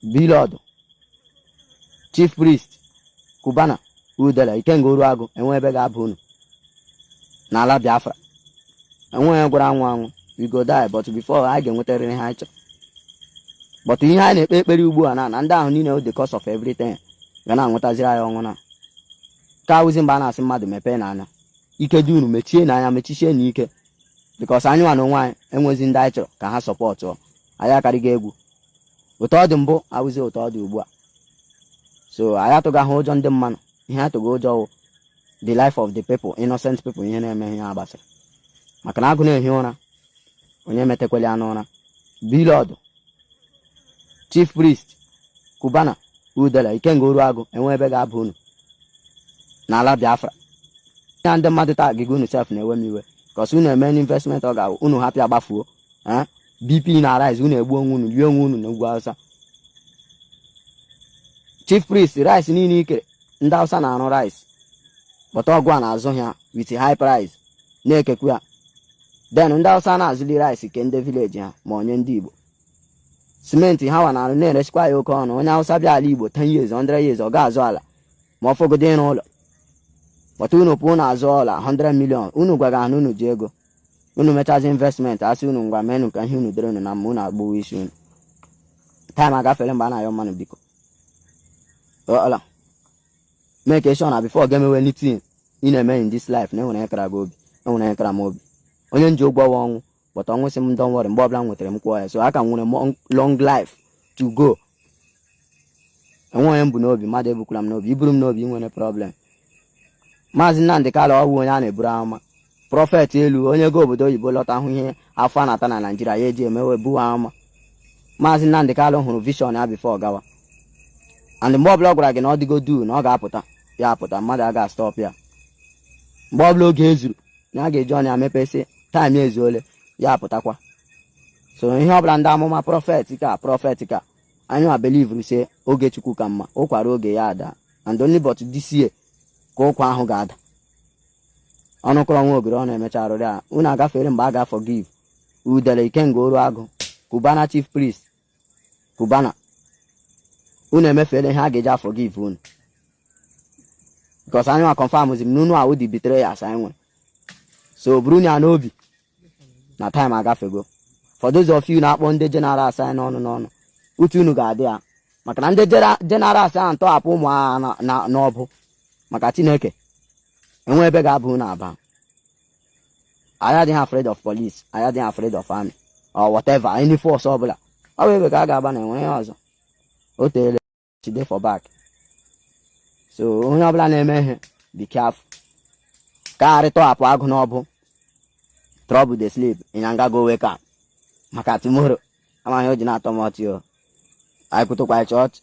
Blord, Chief Priest, Cubana, Udele, Ikenga, Oruagụ, enwe ebe ga-aba unu n'ala Biafra. Enwe onye gwara anwụ anwụ. We go die, but before anyị ga-enwetarịrị ihe anyị chọrọ. But ihe anyị na-ekpe ekpere ugbu a na ndị ahụ niile, the cause of everything, ga na-anwetaziri anyị ọnwụ na ka awụzi mgbe a na-asị mmadụ mepee n'anya ike dị unu, mechie n'anya, mechichie n'ike, because anyị nwa na onwe anyị enwezi ndị anyị chọrọ ka ha support anyị. Akarịghị egwu ụtọ ọ dị mbụ awụzi ụtọ ọ dị ugbu a. So anyị atụghị ahụ ụjọ ndị mmanụ. Ihe atụghị ụjọ wụ the life of the people, innocent people. Ihe na-eme ihe a gbasara maka na agụ na-ehi ụra, onye metekwele ya n'ụra. Blord, Chief Priest, Cubana, Udele, Ikenga, Oruagụ, enwe ebe ga-aba unu n'ala Biafra. Ya ndị mmadụ taa gịga unu sef na-ewe m iwe, cause unu eme investment, ọ ga-awụ unu hapụ ya gbafuo. BP na rice, unu egbu onwe unu, rie onwe unu n'ugwu Hausa. Chief Priest, rice niile ikere ndị Hausa na-arụ rice, but ọgụ a na-azụ ha with high price, na-ekekwu ya. Then ndị Hausa na-azụli rice ke ndị village ha, ma onye ndị Igbo simenti ha wa na-arụ, na-eresikwa ya oke ọnụ. Onye Hausa bịa ala Igbo 10 years, 100 years, ọ ga-azụ ala ma ọ fọgodo ịrụ ụlọ. But unu pụọ na-azụ ọla 100 million. Unu gwaga ha na unu ji ego, unu mechazi investment, asị unu ngwa menụ ka ihe unu dere unu na mma, unu agbụwa isi unu. Time agafere mgbe a na-ayọ mmanụ. Biko ọla, make sure na before ga-emewe anything ị na-eme in this life, na enwere ekara gị obi, enwere ekara m obi. Onye nji ụgwọ wa ọnwụ, but ọnwụ sị m don't worry, mgbe ọbụla m nwetara m kwụọ ya. So aka nwere long life to go. Enwe onye m bụ n'obi, mmadụ ebukwala m n'obi. Iburu m n'obi, nwere problem. Maazị Nnamdị Kanu ọwụ onye a na-eburu amụma, prophet elu, onye go obodo oyibo lọta, hụ ihe afọ a na-ata na Naijiria, ya eji emewe buwa amụma. Maazị Nnamdị Kanu hụrụ vision ya before gawa, and mgbe ọbụla ọ gwara gị na ọ dịgo due na ọ ga-apụta, ya apụta. Mmadụ a ga-stop ya. Mgbe ọbụla oge ezuru na a ga-eji ọnụ ya mepesị, time ezuole, ya apụtakwa. So ihe ọbụla ndị amụma, prophet ka prophet ka anyị ma believe say oge Chukwu ka mma, ụkwara oge ya ada, and only but this year ka ụkwa ahụ ga-ada. Ọnụ kọrọ nwa ogiri, ọ na-emecha arụrị a. Unu agafere mgbe a ga-forgive Udele, Ikenga, Oru Agụ, Cubana Chief Priest, Cubana. Unu emefeela ihe a ga-eji forgive unu, because anyị nwa confirm ziri na unu awụ the betrayers anyị nwere. So buru ya n'obi na time agafego. For those of you na-akpọ ndị generals anyị n'ọnụ n'ọnụ, uche unu ga-adị ya, maka na ndị generals ahụ ntọhapụ ụmụ agha n'ọbụ maka Chineke enwe ebe ga-aba unu aba. Anyị adịghị afraid of police, anyị adịghị afraid of army or whatever, any force ọbụla. Ọ bụ ebe ka a ga-aba na enwe ihe ọzọ o teele today for back. So onye ọbụla na-eme ihe, be careful. Ka tọhapụ agụ n'ọbụ. Trouble dey sleep, ịnyanga go wake up, maka tomorrow. Amaghị o ji na-atọ m ọchị o. Anyị kwutụkwa chọọchị.